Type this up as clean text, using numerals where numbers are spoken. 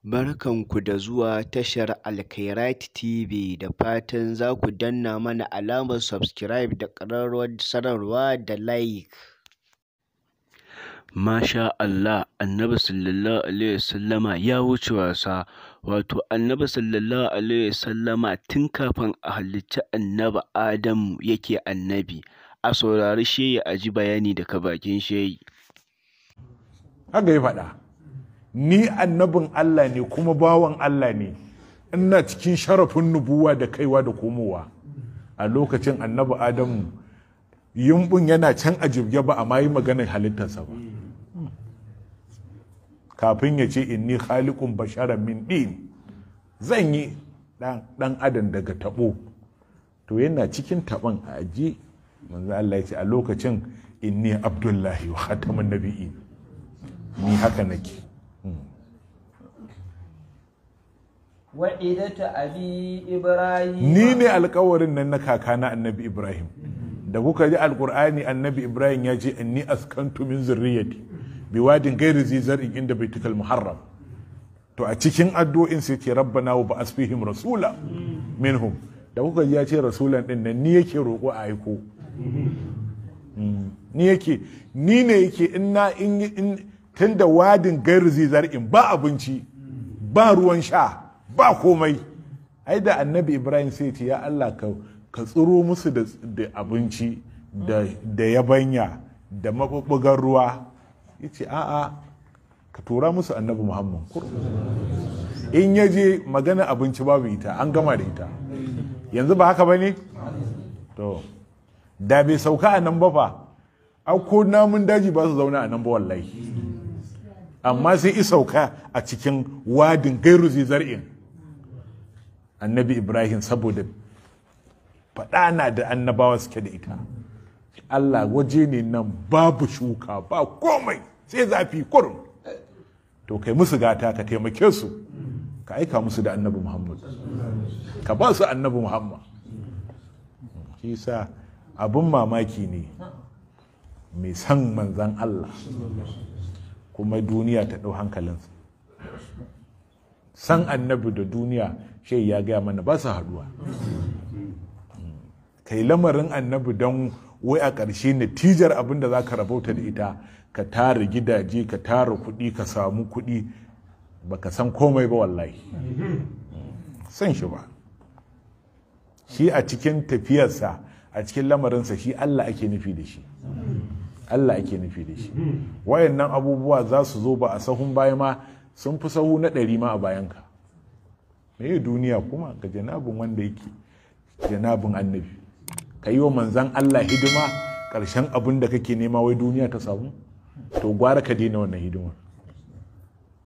Barkanku da zuwa tashar Alkhairaat TV, da fatan za ku danna mana alamar subscribe da ƙararrawar sanarwa da like. Masha Allah, Annabi sallallahu alaihi wasallama ya wuce wasa. Wato Annabi sallallahu alaihi wasallama tun kafin a halicci Annabi Adamu yake annabi. A saurari shehi a ji bayani daga bakin shehi. Haka ya faɗa. Ni annabin Allah ne kuma bawan Allah ne. Ina cikin sharafin nubuwa da kaiwa da komowa. A lokacin Annabi Adamu yumbun yana can a jibge ba a ma yi maganar halittarsa ba. Kafin ya ce inni khaliqun basharan min din, zan yi dan adam daga tabo. To yana cikin taban a aji, manzo Allah ya ce a lokacin inni abdullahi wa khatamun nabiyyin, ni haka nake. Wa'idatu abi Ibrahim. Ni ne alkawarin nan na kakana Annabi Ibrahim. Da kuka ji Alkur'ani, Annabi Ibrahim ya ce inni askantu min zurriyyati biwadin ghairi zi zar'in inda baitikal muharram. To a cikin addu'o'in sai ce rabbana wa ba'as fihim rasula minhum. Da kuka ji ya ce rasulan din nan, ni yake roƙo a aiko. Ni yake, ni ne yake inna in tunda wadin ghairi zi zar'in ba abinci, ba ruwan sha, ba komai. Ai da Annabi Ibrahim sai ce ya Allah ka tsiro musu da abinci da yabanya da mabubbugan ruwa. Yace a'a, ka tura musu Annabi Muhammad. In ya je magana abinci babu ita, an gama da ita. Yanzu ba haka bane? To da bai sauka a nan ba fa, ko namun daji ba su zauna a nan ba wallahi. Amma sai i sauka a cikin wadin gairu zar'in. Annabi Ibrahim saboda faɗana da annabawa suke da ita. Allah waje ne nan babu shuka ba komai sai zafi kurum. To kai musu gata, ka taimake su, ka aika musu da Annabi Muhammad, ka ba su Annabi Muhammad. Shi sa abin mamaki ne mai san manzan Allah kuma duniya ta ɗau hankalinsa. San Annabi da duniya, shehi ya gaya mana ba su haduwa. Kai lamarin Annabi don wai a ƙarshe natijar abin da za ka rabauta da ita, ka tara gidaje, ka tara kuɗi, ka samu kuɗi, ba ka san komai ba wallahi. San shi ba. Shi a cikin tafiyarsa, a cikin lamarinsa, shi Allah ake nufi da shi. Allah ake nufi da shi. Wayannan abubuwa za su zo ba a sahun baya ma, sun fi sahu na 100 ma a bayanka. Me duniya kuma ga janabin wanda yake janabin Annabi. Ka yi wa manzan Allah hidima, ƙarshen abin da kake nema wai duniya ta samu? To gwara ka daina wannan hidimar.